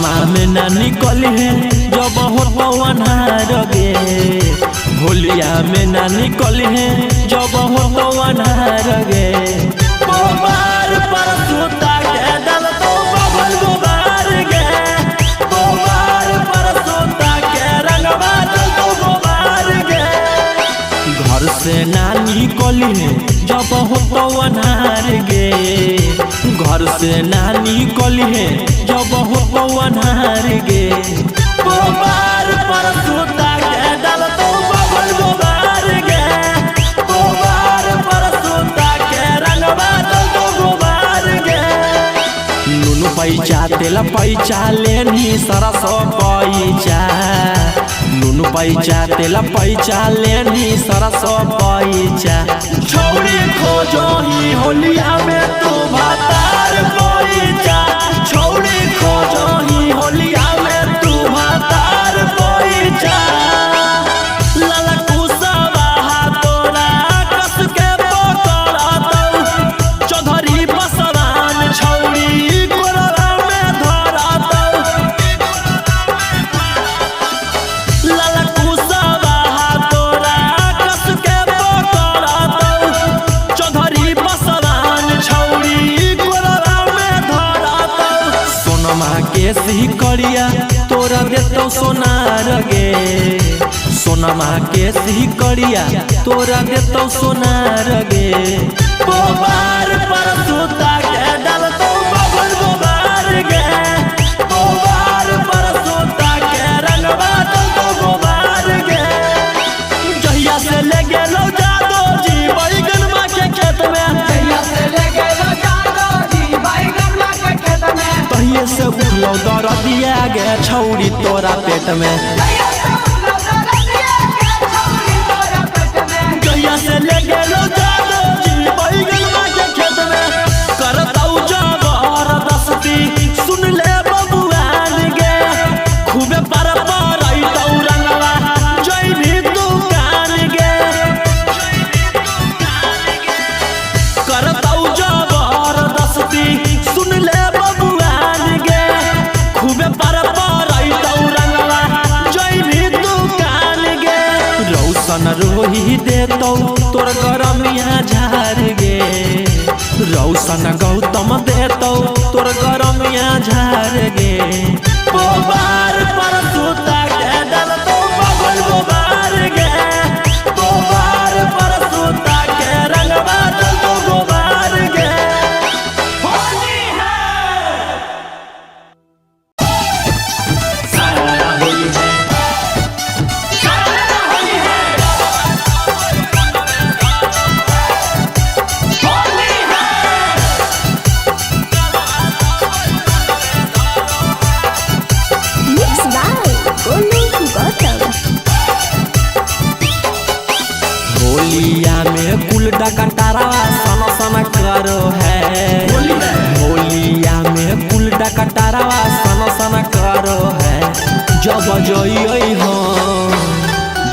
घरवा में ना निकली है जब हो अन्हार गे। होलिया में ना निकली है जब हो अन्हार गे। बोबार पर सुता के डाल तो बबल गोबार गे। बोबार पर सुता के रंगवा डाल तो गोबार गे। घर से ना निकली है जब हो अन्हार गे। घर से ना निकली है जब हो अन्हार गे। बोबार पर सुता के डाल तो बबल गोबार गे। बोबार पर सुता के रंगवा डाल तो गोबार गे। नुनु पैचा तेल पैचा लेनी सरसो पैचा। नुनु पैचा तेल पैचा लेनी सरसो पैचा। छौड़ी खोजो ही होलिया में तू भातार पैचा। छौड़ी खोजो ही होलिया में तू भातार पैचा। लाला कुशवाहा तोरा कस के पकड़तौ। चौधरी बसवान छौड़ी कोरवा में धरतौ। लाला कुशवाहा तोरा कस के पकड़तौ। चौधरी बसवान छौड़ी कोरवा में धरतौ। सोनमा के सिकरिया तोरा देतौ सोनार गे। सोनमा के सिकरिया तोरा देतौ सोनार गे। बोबार पर सुता के डाल तो बबल गोबार गे। बोबार पर सुता के रंगवा डाल तो गोबार गे। जहिया से ले गेलौ जादो जी बैगनमा के खेत में। जहिया से ले गेलो जादो जी बैगनमा के खेत में। तहिए से उठलौ दरदिया गे छौड़ी तोरा पेट में। जहिया से उठलो दरदिया गे छौड़ी तोरा पेट में। जहिया से ले गेलौ जादो जी बैगनमा के खेत में। करतौ जबरदस्ती सुन ले बबुआन गे। खूबे पर परैतौ रंगवा जैभी दुकान गे। करतौ जबरदस्ती सुन ले बबुआन गे। खूबे पर परैतौ रंगवा जैभी दुकान गे। रौशन रोही देतौ तोर गरमिया झार गे। रौशन गौतम देतौ तोर गरमिया झार गे। बोबार पर सुता के डाल तो बबल गोबार गे। बोबार पर सुता के रंगवा डाल तो गोबार गे। होली है। होली है। होली है। होली है। Mixed by Golu Gautam. होलिया में कुल डकटारवा सन सन करो है। होलिया में कुल डकटारवा सन सन करो है। जब जइयै हो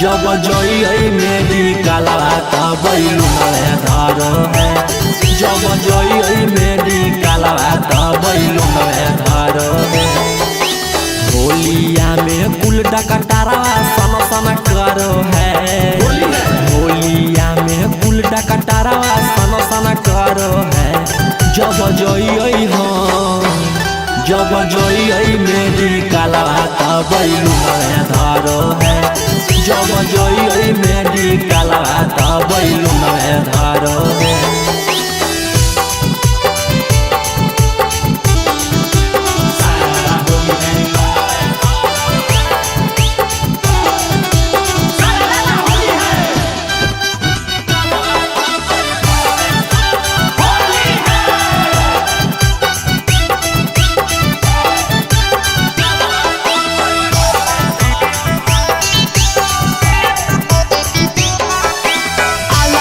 जब जइयै मेडिकलवा तब बैलूनवे धरो है। जब जइयै मेडिकलवा तब बैलूनवे धरो है। होलिया में कुल डकटारवा सन सन करो है। होलिया में कुल डकटारवा सन सन करो है। जब जइयै हो जब जइयै मेडिकलवा तब बैलूनवे धरो है। जब जइयै मेडिकलवा तब बैलूनवे धरो है। होली है। होली है। आलू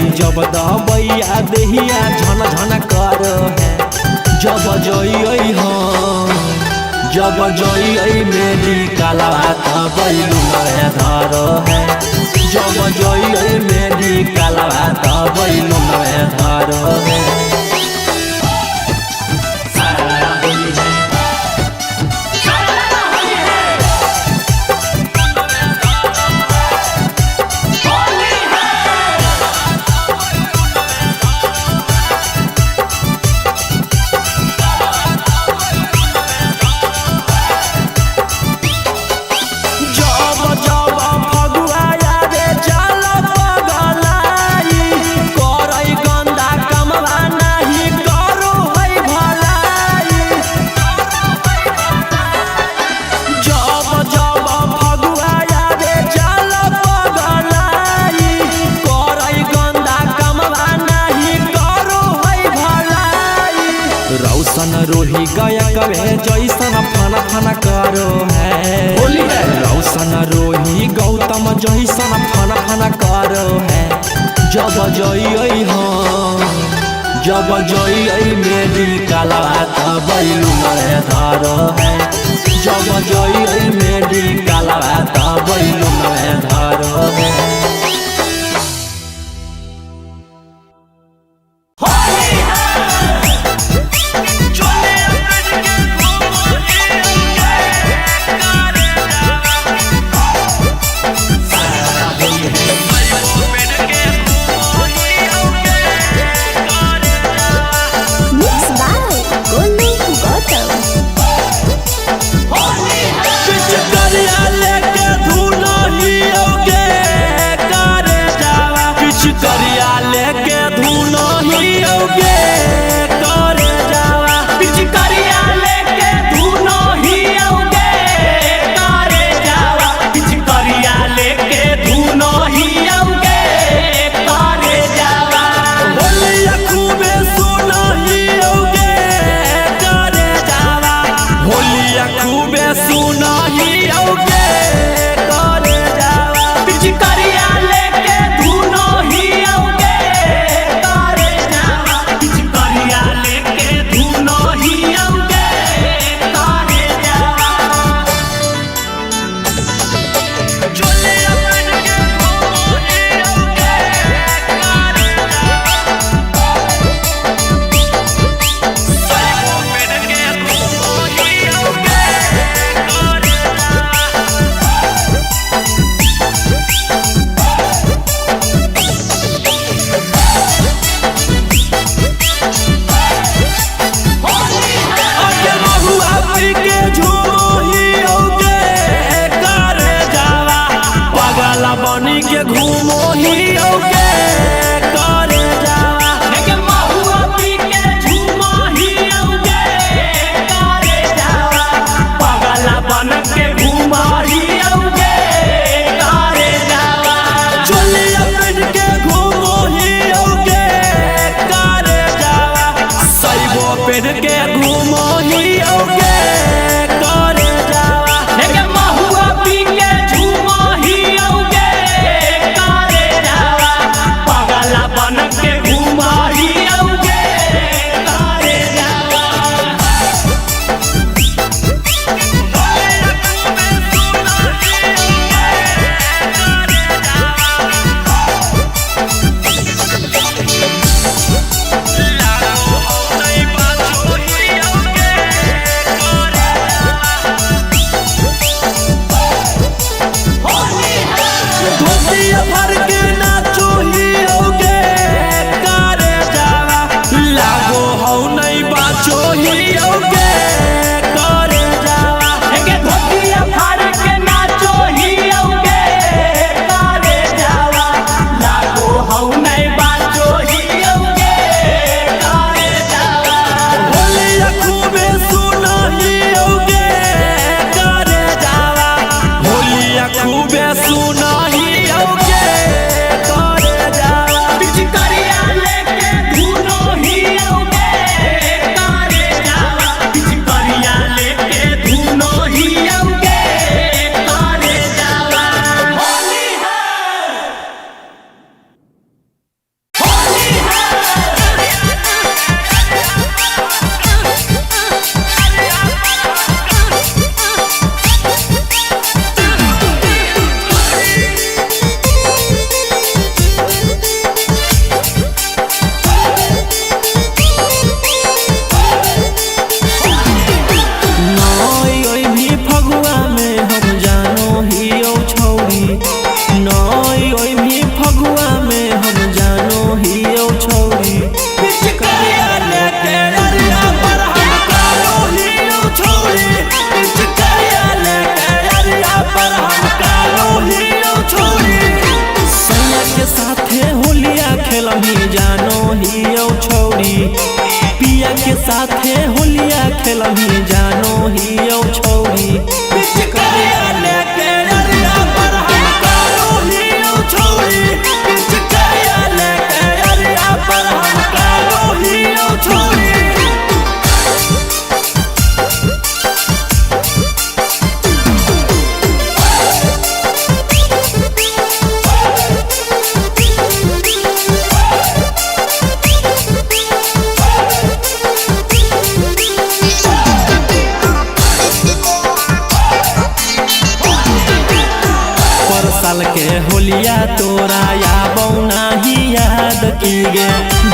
जाई जब दबैया देहिया झन झन कर है। जब जई हम जब जई मेडिकल तबैलू धर है। जब जई मेडिकल तबैलू धर है। जब जब फगुआ आवे चल पगलाई, करई गंदा कमवा नाही करू है भलाई। जब जब फगुआ आवे चल पगलाई, करई गंदा कमवा नाही करू है भलाई। रौशन रोही गया कवे जैसन फन फन करो है। होली है। रौशन रोही गौतम जैसन फन फन करो है। जब जई हम जब जई मेडिकल तबैलू धर है। जब जई मेडिकल तबैलू धर है। Mix by Golu Gautam. पिचकारिया लेके धुनहियोगे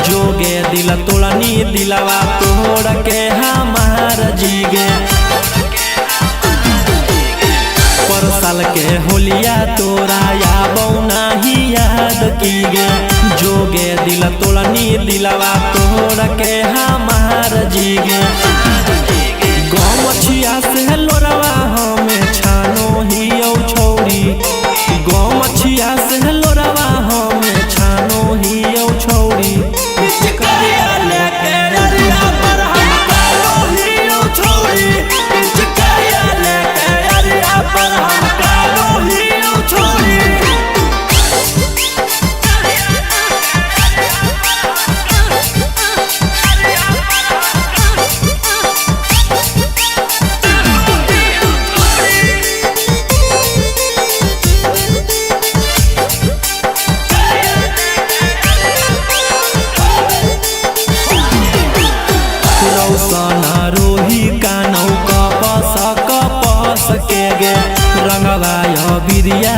जोगे दिल तोड़नी दिलवा तोड़ के हमार जीगे। पर साल के होलिया तोरा आबौ नाही याद की गे, जोगे दिल तोड़नी दिलवा तोड़ के हमार जीगे। गमछिया से लोरवा हमें छानो ही औ छौरी, गमछिया से लोरवा हमें छानो ही औ छौरी। पिचकारिया लेके अरिया पर हम कालो ही औ छौरी, पिचकारिया लेके अरिया पर हम कालो ही औ छौरी। रौशन रोही कानौ कपस कपस के गे, रंगवा बिरिया